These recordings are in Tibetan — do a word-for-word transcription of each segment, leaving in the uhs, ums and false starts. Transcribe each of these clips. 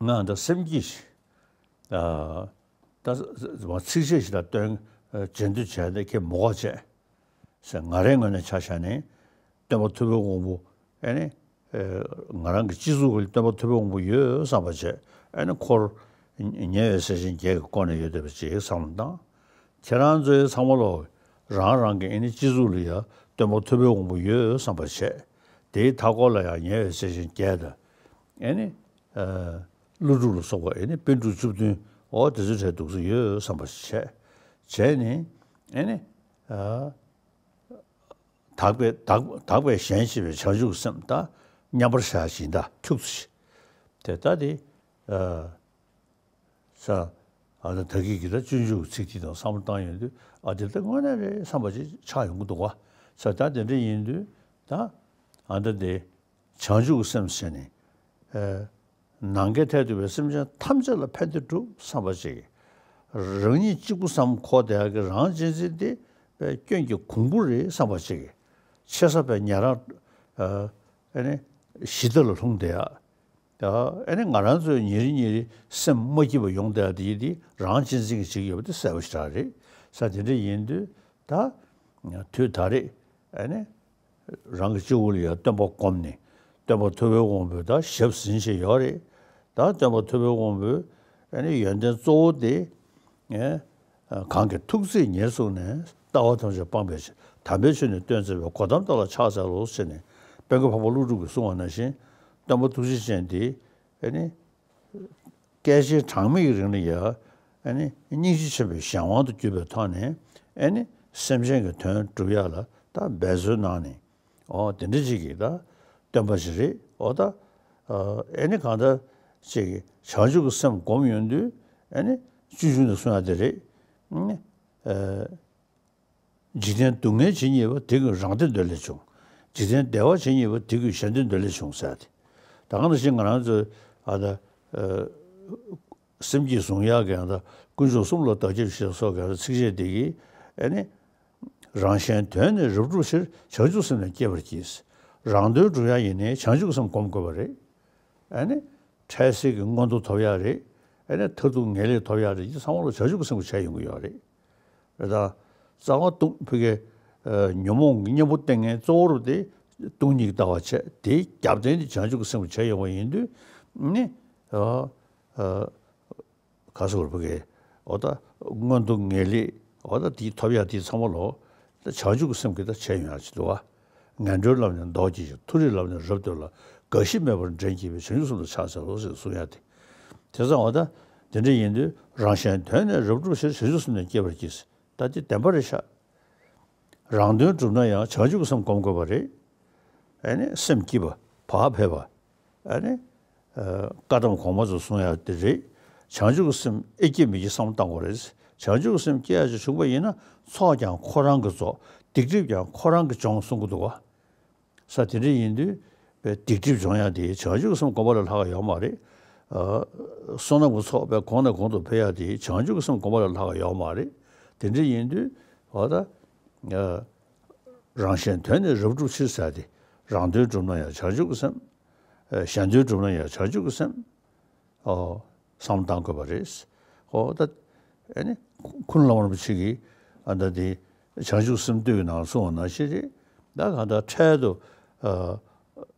ང་ད་སེམས་ཀྱིས་ཨ་ད་ཚིགས་བཅད་ཞིག་ལ་སྟོན་རྗེས་ཟློས་བྱས་ཏེ་ཁྱེད་མོས་གུས་བྱས་ཟེར། ང་རའི་ངོས་ནས་ཆ་བཞག་ནས་སྟོན་པ་ཐུབ་པའི་དབང་པོ་ཨེ་ནི་ང་རང་གི་སྤྱི་གཙུག་གི་སྟོན་པ་ཐུབ་པའི་དབང་པོ་ཡོད་བསམ་པ་བྱས། ཨེ་ནི་འཁོར་ཉེ་བའི་སྲས་ཆེན་བརྒྱད་ཀྱིས་བསྐོར་ནས་ཡོད་བསྡད་པ་ཅིག་བསམ་བློ་བཏང་། ཁྱེད་རང་ཚོའི་ཚང་མ་ལོ་རང་རང་གི་ཨེ་ནི་སྤྱི་གཙུག་ལ་ཡང་སྟོན་པ་ཐུབ་པའི་དབང་པོ་ཡོད་བསམ་པ་བྱས། དེའི་མཐའ་སྐོར་ལ་ཡང་ཉེ་བའི་སྲས་ཆེན་བརྒྱད་དང་ཨེ་ནི་ཀླུ་སྒྲུབ་ལ་སོགས་པ་ཨེ་ནི་པཎ་གྲུབ་བཅུ་བདུན། འོ་དེ་ཚོའི་གྲས་འདུག་སེ་ཡོད་བསམ་པ་བྱས། བྱས་ནས་ཨེ་ནི་དག་པའི་དག་དག་པས་གཞན་གཅེས་པའི་བྱང་ཆུབ་སེམས་དང་མཉམ་པར་བཞག་ཅིང་ད་ཐུགས་སུ་ཆུད། དེ་ལྟ་སྟེ། ས། ཨ་ད་ད་གི་གི་ད་སྤྱོད་འཇུག་ཚིག་དེ་དང་བསམ་བློ་བཏང་ཡོང་དུས་ཨ་དེ་ད་དངོས་གནས་རེད་བསམ་པ་ཅིག་ཆགས་ཡོང་གི་འདུག་བ། ས་ད་དེ་འདྲ་ཡིན་དུས་ད་ཨ་ད་དེ་བྱང་ཆུབ་སེམས་ཟེར་ནས་ཨེ་ནམ་མཁའི་མཐས་གཏུགས་པའི་སེམས་ཅན་ཐམས་ཅད་ལ་ཕན་བདེ་སྒྲུབ་བསམ་པ་ཅིག་རང་ཉིད་གཅིག་པུ་བསམ་འཁོར་བསྡད་ཡག་གི་རང་གཅེས་འཛིན་དེ་དཔེ་སྐྱོན་གྱི་གོང་བུ་རེད་བསམ་པ་ཅིག་ཆེ་ས་དཔེ་ཉན་རང་ཨ་ཨེ་ནས་ཞི་བདེ་ལ་ལྷུང་བསྡད་ཡག་ཨ་ཨེ་ནི་ང་རང་ཚོའི་ཉིན་རེ་ཉིན་རེ་སེམས་མ་སྐྱིད་པ་ཡོང་བསྡད་ཡག་དེ་ཡིན་དེ་རང་གཅེས་འཛིན་གྱིས་བྱེད་ཀྱི་ཡོད་པ་དེ་གསལ་པོ་ཞེ་དྲག་རེད། ས་དེ་འདྲ་ཡིན་དུས་ད་དུས་ད་རེས་ཨེ་ནི་རང་གི་སྤྱི་བོ་ལ་ཡང་སྟོན་པ་བསྒོམས་ནས་སྟོན་པ་ཐུབ་པའི་དབང་པོས་ད་ཞབས་ཟིན་བཞིན་ཡོད་རེད། ད་སྟོན་པ་ཐུབ་པའི་དབང་པོའི་ཨེ་ནི་ཡོན་ཏན་གཙོ་བོ་དེ་ཨེ་གང་གི་ཐུགས་བརྩེས་ཉེར་བཟུང་ནས་ལྟ་བ་ཐམས་ཅད་སྤངས་པའི་ཕྱིར་དམ་པའི་ཆོས་ནི་སྟོན་མཛད་པའི་གོ་ཏམ་དག་ལ་ཕྱག་འཚལ་ལོ་ཟེར་ནས་དཔལ་མགོན་འཕགས་པ་ཀླུ་སྒྲུབ་ཀྱིས་གསུངས་པ་ནང་བཞིན་སྟོན་པ་ཐུགས་རྗེ་ཅན་དེ་ཨེ་ནི་སྐད་ཆའི་གྲངས་མེད་ཀྱི་རིང་ལ་ཡང་ཨེ་ནི་སྙིང་རྗེ་ཆེན་པོའི་གཞན་དབང་དུ་གྱུར་པའི་ཐོག་ནས་ཨེ་ནི་སེམས་ཅན་གྱི་དོན་སྒྲུབ་ཡག་ལ་ད་འབད་རྩོལ་གནང་ནས། ཨོ་དེ་འདྲ་ཅིག་གིས་ད་སྟོན་པ་ཞིག་རེད། ཨོ་ད་ཨ་ཨེ་ནི་གང་ལྟར་ཅིག་གིས་བྱང་ཆུབ་ཀྱི་སེམས་བསྒོམ་ཡོང་དུས་ཨེ་ནི་སྤྱོད་འཇུག་ནས་གསུང་ཡག་དེ་རེད། ཨེ་འཇིག་རྟེན་སྡུག་བསྔལ་ཇི་སྙེད་པ། དེ་ཀུན་རང་བདེ་འདོད་ལས་བྱུང་། འཇིག་རྟེན་བདེ་བ་ཇི་སྙེད་པ། དེ་ཀུན་གཞན་དོན་འདོད་ལས་བྱུང་ཟེར་ཏེ། ད་གང་ནང་བཞིན་ང་རང་ཚོ་ཨ་ད་ཨ་སེམས་ཀྱིས་བཟུང་ཡག་གི་ཡང་ད་དཀོན་མཆོག་གསུམ་ལ་བདག་སྐྱབས་ཞེས་སོགས་ཀྱི་ཡང་ད་ཚིགས་བཅད་འདི་གིས་ཨེ་ནི། རང་གཞན་དོན་ནི་རབ་བསྒྲུབ་ཕྱིར། བྱང་ཆུབ་སེམས་ནི་བསྐྱེད་པར་གྱིས། རང་དོན་སྒྲུབ་ཡག་ཡིན་ནའི་བྱང་ཆུབ་སེམས་བསྒོམ་དགོས་པ་རེད། ཨ་ནི། འཕྲལ་སེལ་གྱི་མངོན་མཐོ་ཐོབ་ཡག་རེད། ཨ་ནི་མཐར་ཐུག་ངེས་ལེགས་ཐོབ་ཡག་རེད། འདི་ཚང་མ་ལ་བྱང་ཆུབ་ཀྱི་སེམས་ཀྱིས་བྱས་ཡོང་གི་ཡོད་རེད། རེད་ད། རྩ་བ་ལྟུང་ཕ་གི་ཨ་ཉོན་མོངས་ཀྱི་གཉེན་པོ་བསྟེན་མཁན་གཙོ་བོ་རུ་དེ་སྟོང་ཉིད་ཀྱི་ལྟ་བ་བྱས། དེའི་རྒྱབ་རྟེན་དེ་བྱང་ཆུབ་ཀྱི་སེམས་ཀྱིས་བྱས་ཡོང་བ་ཡིན་དུས་ནི། ཨ་ཨ། ག་སོགས་པ་གི་འོ་ད་མངོན་མཐོ་ངེས་ལེགས་འོ་ད་དེ་ཐོབ་ཡག་དེ་ཚང་མ་ལོ་ད་བྱང་ཆུབ་ཀྱི་སེམས་ཀྱིས་ད་བྱས་ཡོང་ཡག་ཅིག་འདུག་བ། ངན་འགྲོའི་ལམ་ནི་ལྡོག་གྱུར་ཅིང་། མཐོ་རིས་ལམ་ནི་རབ་བཏོད་ལ། རྒ་ཤི་མེད་པར་འདྲེན་བགྱིད་པའི། བྱང་ཆུབ་སེམས་ལ་ཕྱག་འཚལ་ལོ་ཞེས་གསུང་ཡག་དེ། དེ་ཙང་འོ་ད་དེ་འདྲ་ཡིན་དུས་རང་གཞན་དོན་ནི་རབ་བསྒྲུབ་ཕྱིར། བྱང་ཆུབ་སེམས་ནི་བསྐྱེད་པར་གྱིས། ད་དེ་བདེན་པ་རེད་ཤག་རང་དོན་སྒྲུབ་ན་ཡང་བྱང་ཆུབ་ཀྱི་སེམས་བསྒོམ་དགོས་པ་རེད། ཨ་ནི་སེམས་སྐྱིད་པ། བག་ཕེབས་པ། ཨ་ནི་ཨ་བཀའ་གདམས་གོང་མ་ཚོས་གསུང་ཡག་དེ་རེད། བྱང་ཆུབ་ཀྱི་སེམས་ཨེ་སྐྱེ་མི་སྐྱེ་བསམ་བློ་བཏང་དགོས་རེད། བྱང་ཆུབ་ཀྱི་སེམས་སྐྱེ་ཡག་ཅིག་བྱུང་པ་ཡིན་ན་ཚོགས་ཀྱང་ཁོ་རང་གིས་རྫོགས། སྡིག་སྒྲིབ་ཀྱང་ཁོ་རང་གིས་སྦྱོང་གསུང་གི་འདུག་བ། ས་དེ་འདྲ་ཡིན་དུས་པའི་སྡིག་སྒྲིབ་སྦྱོང་ཡག་དེ་བྱང་ཆུབ་ཀྱི་སེམས་བསྒོམ་པ་ལས་ལྷག་ག་ཡོད་མ་རེད། ཨ་བསོད་ནམས་ཀྱི་ཚོགས་པའི་གོང་ནས་གོང་དུ་འཕེལ་ཡག་དེ་བྱང་ཆུབ་ཀྱི་སེམས་བསྒོམ་པ་ལས་ལྷག་ག་ཡོད་མ་རེད། དེ་འདྲ་ཡིན་དུས་འོ་ད་ཨ་རང་གཞན་དོན་ནི་རབ་བསྒྲུབ་ཕྱིར་ཟེར་ཏེ། རང་དོན་སྒྲུབ་ན་ཡང་བྱང་ཆུབ་ཀྱི་སེམས། ཨ་གཞན་དོན་སྒྲུབ་ན་ཡང་བྱང་ཆུབ་ཀྱི་སེམས། ཨོ་བསམ་བློ་བཏང་དགོས་པ་རེད། ཨོ་ད་ཨ་ནི་ཀུན་སློང་རིན་པོ་ཆེ་གིས་ཨ་ད་དེ་བྱང་ཆུབ་སེམས་བསྟོད་ཀྱི་ནང་གསུངས་པ་ནང་བཞིན་རེད། ད་གང་ལྟར་འཕྲལ་དུ་ཨ་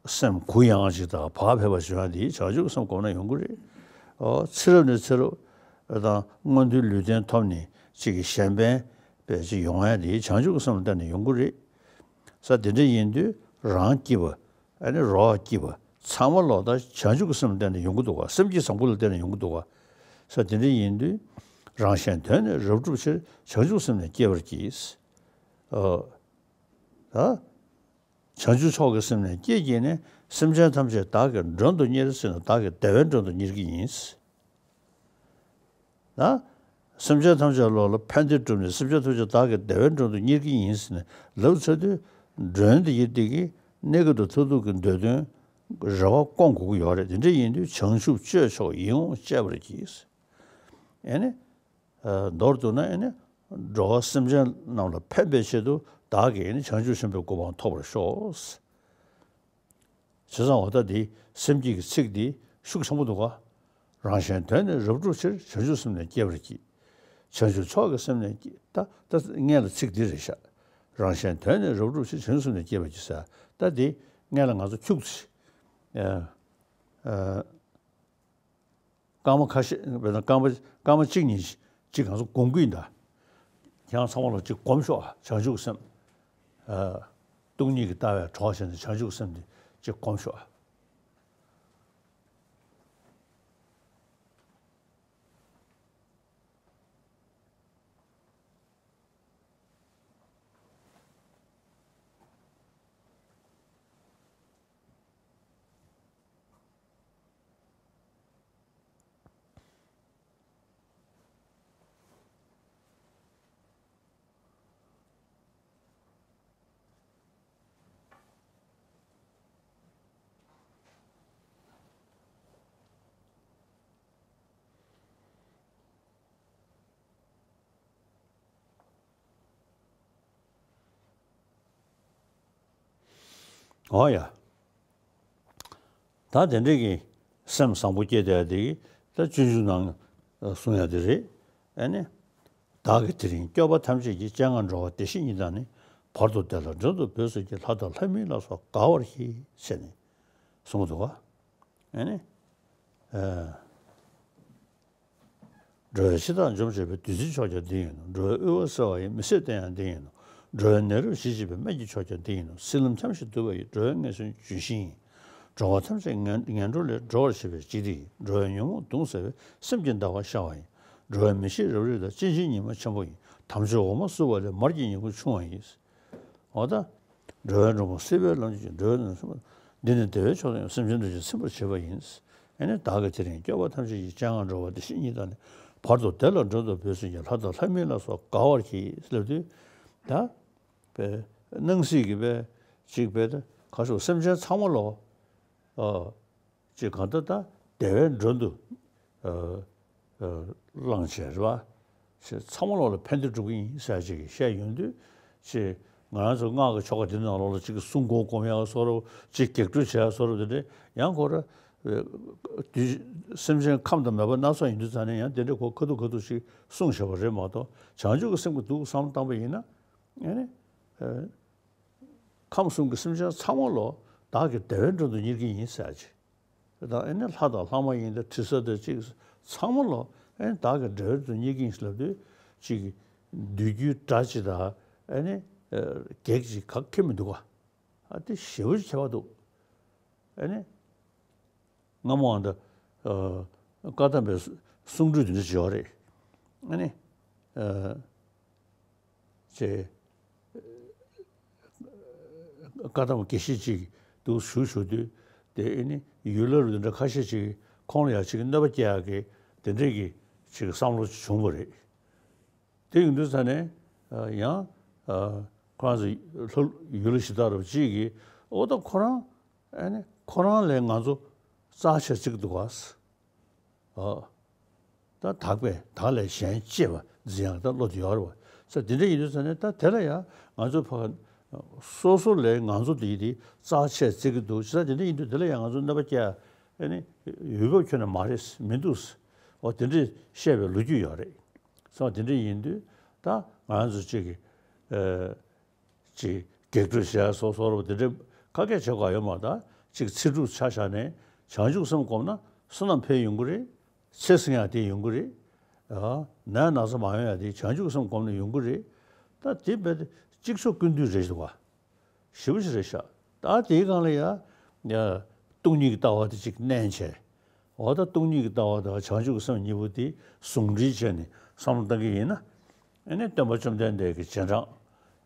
སེམས་གུ་ཡངས་ཅིག་དང་བག་ཕེབས་པ་བྱུང་ཡག་དེ་བྱང་ཆུབ་ཀྱི་སེམས་བསྒོམས་ན་ཡོང་གི་རེད། ཨོ་ཚེ་རབས་ནས་ཚེ་རབས་དང་མངོན་མཐོའི་ལུས་རྟེན་ཐོབ་ནས་ཅིག་གི་གཞན་ཕན་པའི་ཅིག་ཡོང་ཡག་དེ་བྱང་ཆུབ་ཀྱི་སེམས་ལ་བརྟེན་ནས་ཡོང་གི་རེད། ས་དེ་འདྲ་ཡིན་དུས་རང་སྐྱིད་པ། ཨ་ནི་རོགས་སྐྱིད་པ་ཚང་མ་ལོ་ད་བྱང་ཆུབ་ཀྱི་སེམས་ལ་བརྟེན་ནས་ཡོང་གི་འདུག་ག་སེམས་བསྐྱེད་བཟང་པོ་ལ་བརྟེན་ནས་ཡོང་གི་འདུག་ག་ས་དེ་འདྲ་ཡིན་དུས་རང་གཞན་དོན་ནི་རབ་བསྒྲུབ་ཕྱིར། བྱང་ཆུབ་སེམས་ནི་བསྐྱེད་པར་གྱིས། ཨ་ད་བྱང་ཆུབ་མཆོག་གི་སེམས་ནི་བསྐྱེད་བགྱིས་ནས། སེམས་ཅན་ཐམས་ཅད་བདག་གིས་མགྲོན་དུ་གཉེར་ཟེར་ན་བདག་གིས་བདེ་བའི་མགྲོན་དུ་གཉེར་གྱི་ཡིན། ན། སེམས་ཅན་ཐམས་ཅད་ལོ་ལ་ཕན་བདེ་བསྒྲུབས་ནས་སེམས་ཅན་ཐམས་ཅད་བདག་གི་བདེ་བའི་མགྲོན་དུ་གཉེར་གྱི་ཡིན་ཟེར་ནས་ལབ་ཚར་དུས་མགྲོན་དེ་ཡི་དེ་གི་གནས་སྐབས་དང་མཐར་ཐུག་གི་འདོད་དོན་རེ་བ་སྐོང་དགོས་ཀྱི་ཡོད་རེད། དེ་འདྲ་ཡིན་དུས་བྱང་ཆུབ་སྤྱོད་མཆོག་ཡིད་འོང་སྤྱད་པར་གྱིས། ཨེ་ནི། མདོར་བསྡུ་ན་ཨེ་ནི། འགྲོ་བ་སེམས་ཅན་རྣམས་ལ་ཕན་པའི་ཆེད་དུ་བདག་གིས་ཨེ་ནི་བྱང་ཆུབ་ཆེན་པོའི་གོ་འཕང་ཐོབ་པར་ཤོག་བྱས་ཙང་འོ་ད་འདི་སེམས་བསྐྱེད་ཀྱི་ཚིག་འདི་ཤུགས་ཆེན་པོ་འདུག་ག་རང་གཞན་དོན་ནི་རབ་བསྒྲུབ་ཕྱིར། བྱང་ཆུབ་སེམས་ནི་བསྐྱེད་པར་བགྱི། བྱང་ཆུབ་མཆོག་གི་སེམས་ནི་བསྐྱེད། ད་ད་སྔན་ལ་ཚིག་འདི་རེད་ཤག་རང་གཞན་དོན་ནི་རབ་བསྒྲུབ་ཕྱིར། བྱང་ཆུབ་སེམས་ནི་བསྐྱེད་པར་བགྱི་ཟེར། ད་འདི་སྔན་ལ་ང་ཚོ་འཁྱུག་ཙམ། ཨ། ཨ། སྐར་མ་ཁ་ཤས། དཔེར་ན་སྐར་མ་སྐར་མ་གཅིག་གཉིས་ཅིག་ང་ཚོ་སྒོམ་གྱི་ཡིན་ད། ཁྱེད་རང་ཚང་མ་ལ་ཅིག་སྒོམ་ཤོག་ཨ། བྱང་ཆུབ་སེམས། ཨ། སྟོང་ཉིད་ཀྱི་ལྟ་བའི་གྲོགས་བྱས་ནས་བྱང་ཆུབ་སེམས་དེ་ཅིག་སྒོམ་ཤོག་ཨ། འོ་ཡ། ད་དེ་འདྲ་གི་སེམས་བཟང་པོ་སྐྱེས་བསྡད་དེ་ད་སྤྱོད་འཇུག་ནང་གསུང་ཡ་དེ་རེད། ཨ་ནི། བདག་གིས་དེ་རིང་སྐྱོབ་པ་ཐམས་ཅད་ཀྱི། སྤྱན་སྔར་འགྲོ་བ་བདེ་གཤེགས་ཉིད་དང་ནི། བར་དུ་བདེ་ལ་མགྲོན་དུ་བོས་གསོལ་གྱི། ལྷ་དང་ལྷ་མིན་ལ་སོགས་དགའ་བར་གྱིས་ཟེར་ནས་གསུངས་འདུག་ག་ཨ་ནི། ཨ། འགྲོ་བའི་འཆི་བདག་འཇོམས་བྱེད་པའི། བདུད་རྩི་མཆོག་ཀྱང་འདི་ཡིན་ནོ། འགྲོ་བའི་དབུལ་བ་སེལ་བ་ཡི། མི་ཟད་རྟེན་ཡང་འདི་ཡིན་ནོ། འགྲོ་བའི་ནད་རབ་ཞི་བྱེད་པའི། སྨན་གྱི་མཆོག་ཀྱང་འདི་ཡིན་ནོ། སྲིད་ལམ་འཁྱམས་ཤིང་དུབ་པ་ཡི། འགྲོ་བའི་ངལ་གསོའི་ལྗོན་ཤིང་ཡིན། འགྲོ་བ་ཐམས་ཅད་ངན་ངན་འགྲོ་ལས། སྒྲོལ་བར་བྱེད་པའི་འཇིགས་སྟེགས་ཡིན། འགྲོ་བའི་ཉོན་མོངས་གདུང་སེལ་བའི། སེམས་ཀྱི་ཟླ་བ་ཤར་བ་ཡིན། འགྲོ་བའི་མི་ཤེས་རབ་རིབ་དག། སྐྱེ་འཆིའི་ཉི་མ་ཆེན་པོ་ཡིན། དམ་ཆོས་འོ་མ་བསྲུབས་པ་ལས། མར་གྱི་ཉིང་ཁུ་ཕྱུང་བ་ཡིན། འོ་ད། འགྲོ་བའི་མགྲོན་པོ་སྲིད་པའི་ལམ་གྱི། འགྲོ་བའི་ནང་སེམས། འདི་ནི་བདེ་བའི་མཆོག་ཏུ་ཡང་། སེམས་ཅན་ཐམས་ཅད་ཚིམ་པར་བྱེད་པ་ཡིན། ཨ་ནི་བདག་གིས་དེ་རིང་སྐྱོབ་པ་ཐམས་ཅད་ཀྱི། སྤྱན་སྔར་འགྲོ་བ་བདེ་གཤེགས་ཉིད་དང་ནི། བར་དུ་བདེ་ལ་མགྲོན་དུ་བོས་གསོལ་གྱི། ལྷ་དང་ལྷ་མིན་ལ་སོགས་དགའ་བར་གྱིས་ལབ་དུས། ད་པའི་སྣང་སྲིད་ཀྱི་པའི་ཅིག་པའི་ད་ག་ཞུ། སེམས་ཅན་ཚང་མ་ལོ། ཨ། ཅེས་གང་ལྟར་ད་བདེ་བའི་མགྲོན་དུ། ཨ། ཨ། བླངས་བྱས་རེད་པ། ཞེས་ཚང་མ་ལོག་ལ་ཕན་བདེ་སྒྲུབ་ཀྱི་ཡིན་ཟེར་ཅིག་བཤད་ཡོང་དུས། ཅེས་ང་རང་ཚོ་སྔགས་ཀྱི་ཆོ་ག་འདི་ནང་ལོགས་ལ་ཅིག་གི་སྲུང་འཁོར་སྒོམ་ཡག་བཟོ་འདྲ་པོ། ཅིག་བགེགས་སྐྲོད་བྱེད་ཡག་བཟོ་འདྲ་པོ་དེ་འདྲ་ཡང་ཁོ་ར། དུས་སེམས་ཅན་ཁམས་དང་མོས་པ་སྣ་ཚོགས་ཡིན་དུས་ཙང་ནས་ཡང་དེ་འདྲ་ཁོ་ཁ་ཐུག་ཁ་ཐུག་ཅིག་གསུངས་བཞག་པ་རེད་མ་གཏོགས། བྱང་ཆུབ་ཀྱི་སེམས་ཀྱི་འདུག་བསམ་བློ་བཏང་པ་ཡིན་ན། ཨ་ནི། ཨ། ཁམས་གསུམ་གྱི་སེམས་ཅན་ཚང་མ་ལོ་བདག་གིས་བདེ་བའི་མགྲོན་དུ་གཉེར་གྱི་ཡིན་ཟེར་ཅིག་ད་ཨེ་ནི་ལྷ་དང་ལྷ་མ་ཡིན་ད་དྲི་ཟ་དང་ཅིག་ཚང་མ་ལོ་ཨེ་ནི་བདག་གིས་བདེ་བའི་མགྲོན་དུ་གཉེར་གྱི་ཡིན་ཟེར་ལབ་དུས། ཅིག་འདོད་རྒྱུའི་དགྲ་ཅིག་དང་ཨེ་ནི་བགེགས་ཅིག་ག་ཁེ་མི་འདུག་ག་ཨ་དེ་ཞེ་པོ་ཅིག་ཁྱད་པར་འདུག་ཨེ་ནི། སྔ་མོའང་ད། ཨ། བཀའ་གདམས་པའི་གསུང་སྒྲོས་འདི་འདྲ་ཅིག་ཡོད་རེད། ཨ་ནི། ཨ། ཅེས། བཀའ་གདམས་དགེ་བཤེས་ཅིག་འདུག་བཞུགས་བཞུགས་དུས། དེ་ཨེ་ནི་ཡུལ་ལྷ་རུ་འདི་འདྲ་ཁ་ཤས་ཅིག་ཁོང་ལ་ཡང་ཅིག་གནོད་པ་སྐྱེལ་ཡག་གི་དེ་འདྲས་ཀྱི་ཅིག་བསམ་བློ་ཅིག་བྱུང་བ་རེད། དེ་ཡིན་དུས་ཙ་ནས། ཨ། ཡང་། ཨ། ཁོ་རང་ཚོ་ལྷ་ཡུལ་ལྷ་གཞི་བདག་རུ་ཅིག་གིས་འོ་ད་ཁོ་རང་། ཨ་ནི་ཁོ་རང་ལས་ང་ཚོ་རྩ་ཆེ་བརྩི་གི་འདུག་ག་ཨ། ད་བདག་པས་བདག་ལས་གཞན་གཅེས་པ་འཛིན་ཡག་ད་བློ་དེ་ཡོད་རེད་པ། ས་དེ་འདྲ་ཡིན་དུས་ཙ་ནས་ད་དེ་ལ་ཡང་ང་ཚོ་ཕ་ག་སོ་སོ་ལས་ང་ཚོ་དེ་དེ་རྩ་ཆེ་བརྩི་གི་འདུག་ས་དེ་འདྲ་ཡིན་དུས་དེ་ལ་ཡང་ང་ཚོ་གནོད་པ་སྐྱེལ་ཨ་ནི་འོས་བབ་ཁྱོན་ནས་མ་རེད། མི་འདུག་འོ་དེ་འདྲ་བཤད་པའི་ལོ་རྒྱུས་ཡོད་རེད། སོ་དེ་འདྲ་ཡིན་དུས་ད་ང་ཚོ་གཅིག་གི། ཨ། ཅིག་བགེགས་སྐྲོད་བྱས་སོ་སོ་རུ་དེ་འདྲའི་ཁ་སྐད་བྱེད་དགོས་ཡོད་མ་རེད། ད་ཅིག་ཚེ་སྒྲུབ་ཆ་བཞག་ནས་བྱང་ཆུབ་སེམས་བསྒོམས་ན་བསོད་ནམས་འཕེལ་ཡོང་གི་རེད། ཚེ་བསྲིང་ཡག་དེ་ཡོང་གི་རེད། ཨ། ནད་ན་ཚ་མ་ཡོང་ཡག་དེ་བྱང་ཆུབ་སེམས་བསྒོམས་ནས་ཡོང་གི་རེད། ད་དེ་རྦད་དེ་གཅིག་ཆོག་ཀུན་འདུས་རེད་འདུག་ག་ཞེ་པོ་ཞིག་རེད་ཤག་ད་དེའི་སྒང་ལ་ཡ། ཡ། སྟོང་ཉིད་ཀྱི་ལྟ་བ་དེ་ཅིག་བསྣན་བྱས། འོ་ད་སྟོང་ཉིད་ཀྱི་ལྟ་བ་དང་བྱང་ཆུབ་ཀྱི་སེམས་གཉིས་པོ་དེ་ཟུང་འབྲེལ་བྱས་ནས་བསམ་བློ་བཏང་གི་ཡིན་ན། ཨ་ནི་སྟོན་པ་བཅོམ་ལྡན་འདས་ཀྱི་རྗེས་འབྲང་།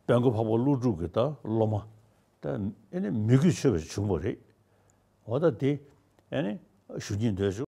དཔལ་མགོན་འཕགས་པ་ཀླུ་སྒྲུབ་ཀྱི་ད་སློབ་མ། ད་ཨ་ནི་མོས་གུས་ཆེ་བ་ཞིག་བྱུང་བ་རེད། འོ་ད་དེ་ཨ་ནི་ཞུ་སྙིང་འདོད་བྱུང་།